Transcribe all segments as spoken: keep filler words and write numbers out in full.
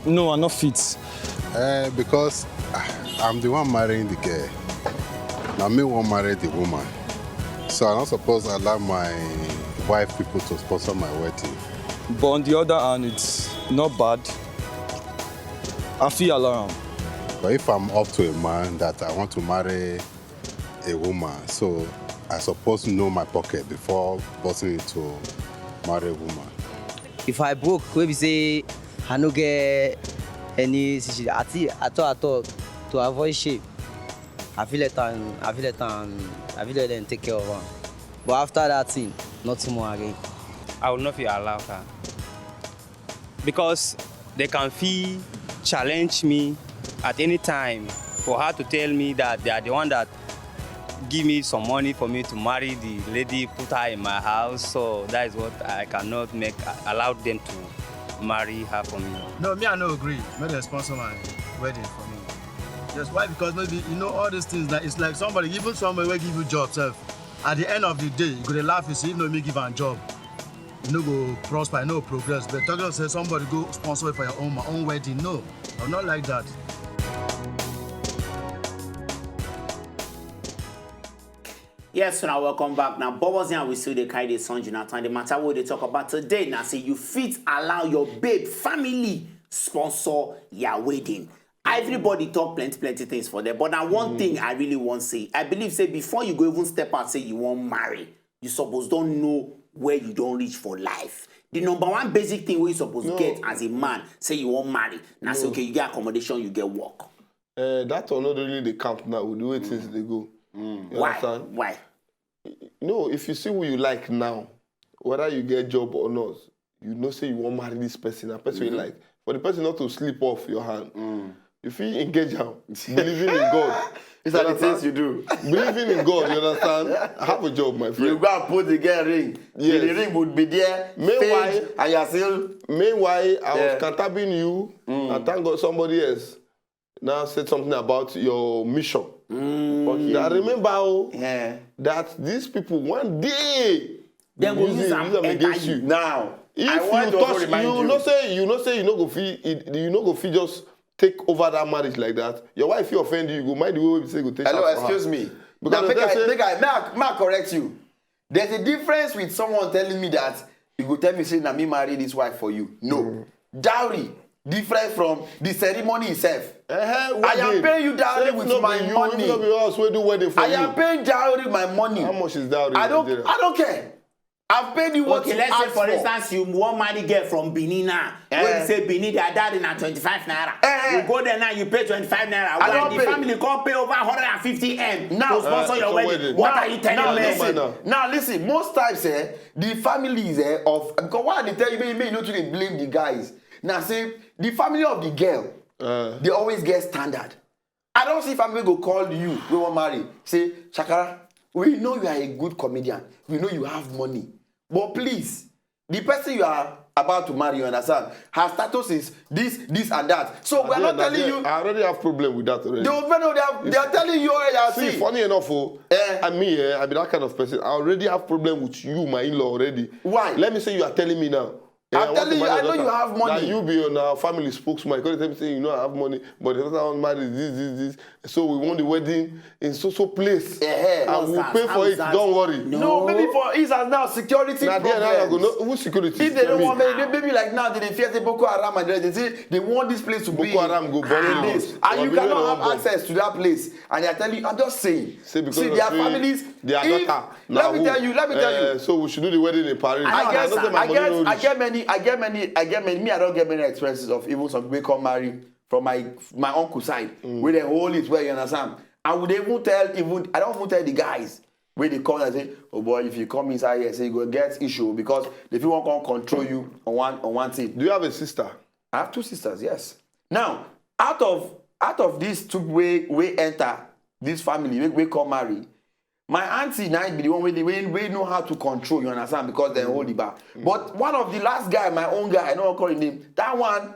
No, I no fit. Uh, because ah, I'm the one marrying the girl. Now me won't marry the woman. So I don't suppose allow my wife people to sponsor my wedding. But on the other hand, it's not bad. I feel alarm. But if I'm up to a man that I want to marry a woman, so I suppose know my pocket before busting into marry a woman. If I broke, wey be say I no get any issue at all, at all, to avoid shame, I feel let am, I feel let am, I feel let them take care of am. But after that thing, nothing more again. I will not feel allow her because they can feel challenge me at any time for her to tell me that they are the one that give me some money for me to marry the lady, put her in my house. So that is what I cannot make allow them to marry her for me. No, me I no agree. Make dem sponsor my wedding for me. Yes, why? Because maybe you know all these things that it's like somebody, even somebody will give you job self. At the end of the day, you go to laugh, you see, if no me give am job. You no go prosper, you no go progress. But talking say somebody go sponsor it for your own, my own wedding. No, I'm not like that. Yes, now welcome back. Now, Bubbles and we still dey carry the song, Jonathan. The matter we dey talk about today now say you fit allow your babe family sponsor your wedding. Everybody talk plenty plenty things for there, but now one thing I really want say, I believe say before you go even step out say you want marry, you suppose don't know where you don't reach for life. The number one basic thing we suppose get as a man say you want marry. Now say okay, you get accommodation, you get work. Uh, that one not really the camp now with the way things they go. You Why? Understand? Why? No, if you see who you like now, whether you get job or not, you know say you want marry this person, a person you like. For the person not to slip off your hand, you feel engage am, believing in God. These are the things you do. Believing in God, you understand? Have a job, my friend. You go and put the girl ring. Yes. The ring would be there. Meanwhile- Faith, and you are still. Meanwhile, I was Yeah. cantabbing you, and thank God somebody else now said something about your mission. But I remember oh, Yeah. that these people one day Dem go use use it- am use am enter against you. you. Now, If I want you to touch, also you, remind you. Know say you know say you no go feel it, you no go feel just take over that marriage like that. Your wife fit offend you, you go mind the way we say you go take Hello, shout for her. Excuse me. Because Now, they make I, say- make I, may I, may I correct you? There's a difference with someone telling me that you go tell me say na me marry this wife for you. No. Dowry different from the ceremony itself. Eh, I am paying you dowry with my money. If no be us, we do wedding for I you. Am paying dowry with my money. How much is dowry? I in don't. Nigeria? I don't care. I've paid you what Okay, you let's say asked for for. Instance, you wan marry girl from Benin now. Eh. Wey be say Benin their dowry na twenty-five naira. Eh, eh. You go there now, you pay twenty-five naira. I When don't the pay. Family come pay over hundred and fifty M Now- to sponsor Uh, your so wedding. wedding. What Now- are you telling now me? Listen, Now. now listen, most times eh, the families eh, of because why they tell you, me, me, you know to dey blame the guys. Now say the family of the girl, Uh. they always get standard. I don't see family go call you, we want marry. Say, Shakara, we know you are a good comedian. We know you have money. But please, the person you are about to marry, you understand, her status is this, this, and that. So we're Yeah, not nah, telling yeah, you. I already have problem with that already. They will know they are, they are telling you all you are See, seeing. Funny enough, oh, Eh. I mean, eh, I be that kind of person. I already have problem with you, my in-law already. Why? Let me say you are telling me now. Eh, I'm I want to telling you, marry I your know you daughter. Have money. Now you be on our family spokesman. You can't tell me say you know I have money, but the person I want marry is this, this, this. So we want the wedding in so so place, Eh, eh. and we'll pay for it. Don't worry. No, maybe for instance now security Now there now I go problems. No, who security? If they don't Me. want, maybe, maybe like now they fear the Boko Haram and they say they want this place to be. Boko Haram go bomb And house. this, and you Or cannot maybe have they don't access to that place. And they are telling you, I'm just saying. Say because See, of their say families. Their If- daughter. Let Now me who? Tell you. Let me tell Eh, you. So we should do the wedding in Paris. I Don't get, say my I money get, no I reach. Get many, I get many, I get many. Me, I don't get many expenses of even some people come marry from my my uncle side. Where they hold it well, you understand. I would even tell even I don't even tell the guys where they come and say, oh boy, if you come inside here, say you go get issue because if you want to control you on one on one thing. Do you have a sister? I have two sisters, yes. Now, out of out of these two way we enter this family, we, we come marry. My auntie now be the one wey dey- wey wey know how to control, you understand, because dem hold the bar. But one of the last guy, my own guy, I no wan call him name. That one,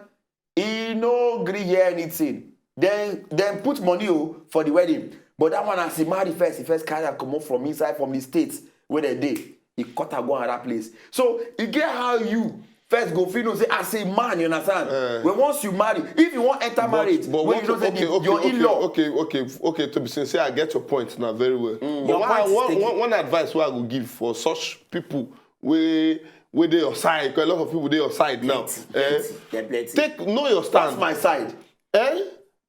he no gree hear anything. Then then put money oh, for the wedding. But that one as he marry first, he first carry am comot from inside from the states where they dey. He cut am go another place. So e get how you first go fit know say as a man, you understand? When once you marry, if you wan enter marriage, But when you know what, say okay, the, okay, your okay, in-law. okay, okay, okay, to be sincere, I get your point now very well. But Your what I, point is what, taken. One, one advice wey I go give for such people wey wey dey your side, 'cause a lot of people dey your side now. Plenty, plenty, dem plenty. Take know your That's stand. My side. Eh?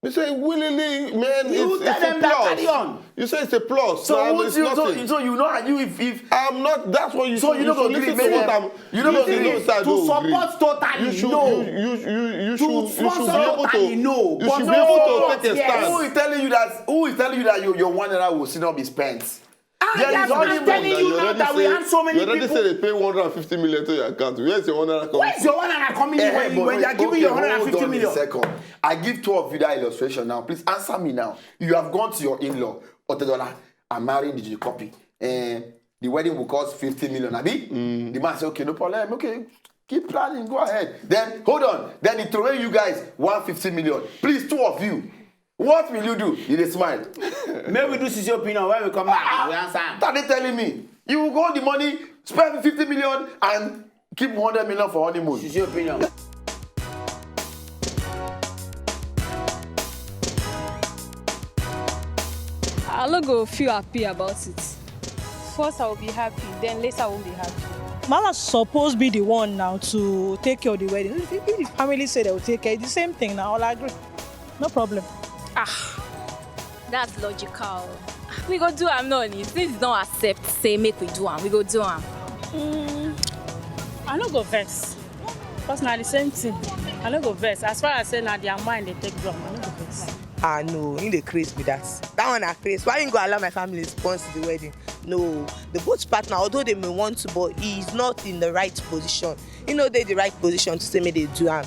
You say willingly, man. You it's, tell it's them a that plus. Carry on. You say it's a plus. So Now, would it's you, so, nothing. So you know, you if if I'm not. That's what you. So you You no go should gree listen make to what them. I'm. You no go Listen gree. to what I To don't agree. Support totally You should. no. You, you, you, you To should. You should sponsor be able totally to. No. You But should no, be able to take a yes. Stand. Who is telling you that? Who is telling you that your your one naira will still not be spent? Ah, There is that's only what I'm telling you now that we have so many You already people. Say they pay one hundred and fifty million to your account. Where is your one hundred and fifty million? Where's your one hundred coming Eh, when, but when they are wait, giving okay, you hold one hundred and fifty on million? A second. I give two of you that illustration now. Please answer me now. You have gone to your in-law, Otedola, I'm marrying the copy. Eh, the wedding will cost fifty million, abi? The man say, okay, no problem. Okay, keep planning, go ahead. Then, hold on. Then he throw you guys one fifty million. Please, two of you, what will you do? You dey smile. Maybe we do sisi opinion when we come back. We answer am. That they telling me. You will go on the money, spend fifty million, and keep one hundred million for honeymoon. Sisi opinion. I no go feel happy about it. First, I will be happy, then later, I won't be happy. Mala suppose be the one now to take care of the wedding. If, if the family say they will take care, it's the same thing now. I'll agree. No problem. That's logical. We go do am no ni. Since dem don accept say make we do am, we go do am. I no go vex. Because na the same thing. I no go vex. As far as say na their mind they take do am, I no go vex. Ah no, he dey craze be that. That one na craze. Why you go allow my family sponsor the wedding? No, the both partner, although they may want to, but he is not in the right position. He no dey the right position to say make they do am.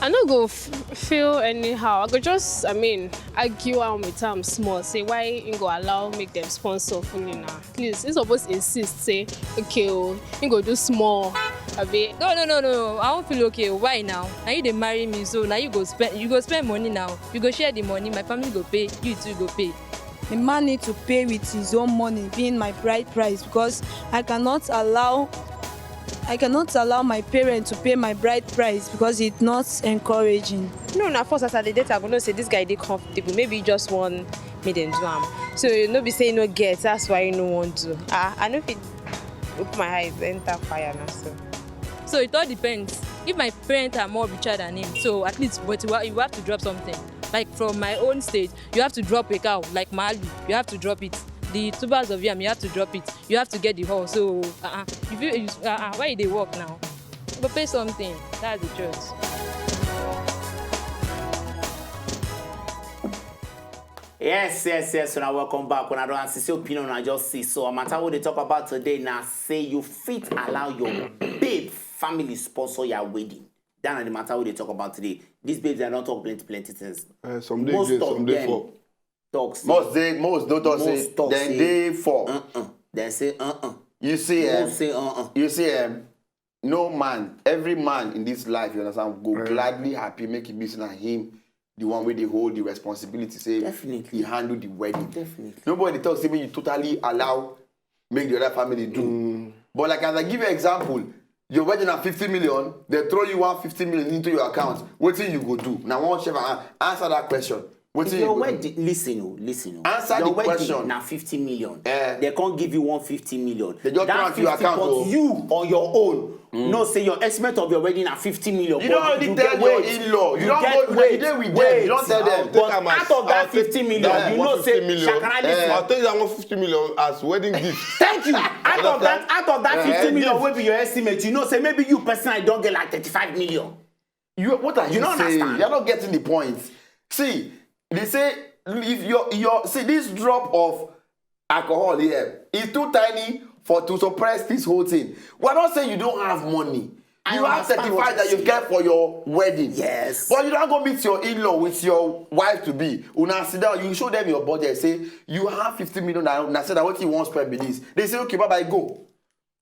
I no go f- feel anyhow. I go just, I mean, argue am with am small. Say why he go allow make them sponsor fully now. Please, he suppose insist say, okay, oh, he go do small. Abi. No, no, no, no. I won't feel okay. Why now? Now you dey marry me, so now you go spend. You go spend money now. You go share the money. My family go pay. You too go pay. The man need to pay with his own money, being my bride price, because I cannot allow I cannot allow my parents to pay my bride price because it's not encouraging. No, na first as I dey date, I go know say this guy dey comfortable. Maybe he just want me dem do am. So no be say he no get, that's why he no wan do. Ah, I no fit open my eyes enter fire na so. So it all depends. If my parents are more richer than him, so at least, but you, ha- you have to drop something. Like from my own stage, you have to drop a cow, like Malu, you have to drop it. The tubers of yam, you have to drop it. You have to get the whole. So, uh-uh. If you, you uh-uh, why you dey work now? You go pay something. That's the truth. Yes, yes, yes. Una welcome back. Una don see say opinion una just see. So, a matter we dey talk about today na say you fit allow your babe family sponsor your wedding. That na the matter we dey talk about today. These babes, I don talk plenty, plenty things. Eh, some dey Most gay, of some dey them for. Talk say, Most dey, most don't talk say most talk then say, they for. Uh-uh. Then say, uh-uh. You see, eh? Most say, uh-uh. You see, eh? No man, every man in this life, you understand, go gladly happy make it be say na him the one wey dey hold the responsibility say Definitely. He handle the wedding. Definitely. Nobody talk say make you totally allow make the other family do. But like as I give you example, your wedding na fifty million, they throw you one fifty million into your account. Wetin you go do? Now one chef an- answer that question. Wetin If you your go do? wedding, listen o, listen o. Answer Your the wedding question. Na fifty million. Eh. They can't give you one fifty million. They just That transfer your fifty, account but o. You on your own. No, say your estimate of your wedding na fifty million. You but don't already you tell get- your wait, in-law. You you don't get- go. You wait, dey with wait. them. You don't tell them. But out of that fifty million, you know say, Shakara, listen. I'll take that one fifty million as wedding gift. Thank you. Out of that, out of that Eh, fifty million, gift. Wey be your estimate, you know say maybe you personally don get like thirty-five million. You, what are you, You don't saying? Understand. You're not getting the point. See, they say if your your see this drop of alcohol here is too tiny for to suppress this whole thing. We're not saying you don't have money. I You have understand thirty-five what that you're you get for your wedding. Yes. But you don't go meet your in-law with your wife to be. Una sit down, you show them your budget, say you have fifty million naira. Una say that what you want spend be this. They say, okay, bye bye, go.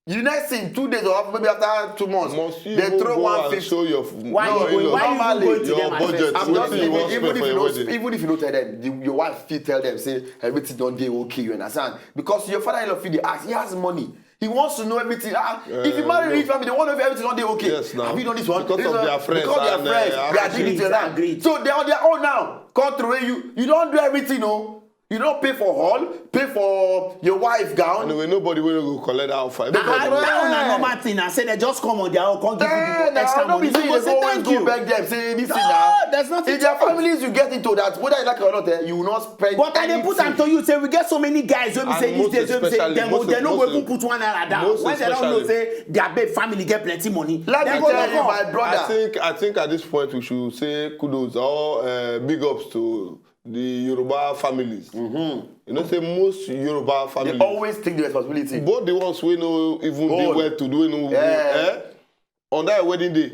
The next thing, two days or maybe after two months, Must you they even throw go one and fifty. Show your Why you no, going? no, Why you normally, going to your them at budget. first? I'm just Wetin you even, want even spend if for you your don't, wedding? Even if you don't tell them, the, your wife still tell them say everything don dey okay. You understand? Because your father-in-law fit dey ask, he has money. He wants to know everything. Ah, if you marry rich family, they want to know if everything don dey okay. Yes, now. Have you done this one? Because This of one? Their friends Because their and, uh, friends, they are agreed. dignity and that. Agreed. So they on their own now. Come throw you. You don't do everything, no. You don't pay for hall, pay for your wife gown. Anyway, nobody will go collect that offer. Ah, that one na normal thing. I say they just come on their own, come give you the extra money. You go say thank you. Beg them, say this No, thing now. There's nothing If their to it. Families you get into that, whether you like it or not, eh, you will not spend. But I dey put am to you say we get so many guys wey be say these days wey be say dem go dem no go even put one naira down when dem don know say their babe family get plenty money. Let me tell you, my brother. I think I think at this point we should say kudos or uh, big ups to the Yoruba families. Mm-hmm. You know, say most Yoruba families they always take the responsibility. Both the ones we know even they well to do, you know, yeah. Eh? On that wedding day,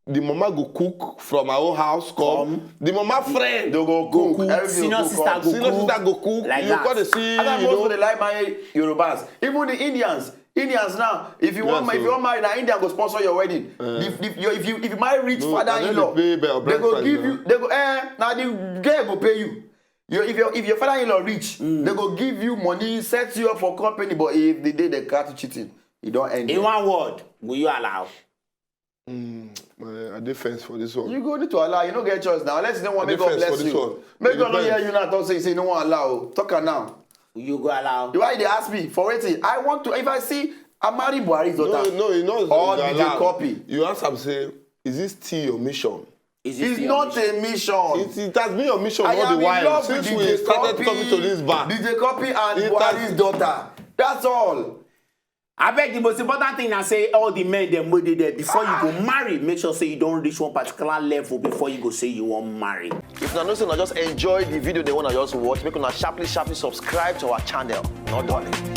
the mama go cook from her own house come. The mama friend they go cook. Everything Senior go sister cook. go Senior cook. Sister go cook. Like You that. Got to see. And You most know, of the like my Yorubas, even the Indians. Indians now, if you Yeah, want, if so- you want marry, now India go sponsor your wedding. If, if, you, if you if you marry rich No, I father-in-law, don't pay by they go bride give price, you. They go eh now the girl go pay you. You if your if your father-in-law rich, they go give you money, set you up for company. But if the day they catch you cheating, you don't end. In There. One word, will you allow? Uh, I defense for this one. You go need to allow. You no get choice now. Unless you don't want I make God defense bless for this you. One. Make It God not hear depends. You now. Don't say you say you no want allow. Talk am now. Will you go allow? Why they ask me for wetin? I want to. If I see I marry Buhari's No, daughter, no, you know. Or you did allow. You copy? You ask am say, is this still your mission? Is it It's your not mission? A mission. It, it has been your mission I all am the in while love since with we D J started Copy, talking to this bar. D J Copy and It Buhari's has- daughter. That's all. I beg the most important thing I say all the men dem wey dey there before you go marry, make sure say you don reach one particular level before you go say you wan marry. If una know say una just enjoy the video they wanna just watch, make una sharply sharply subscribe to our channel. Not darling.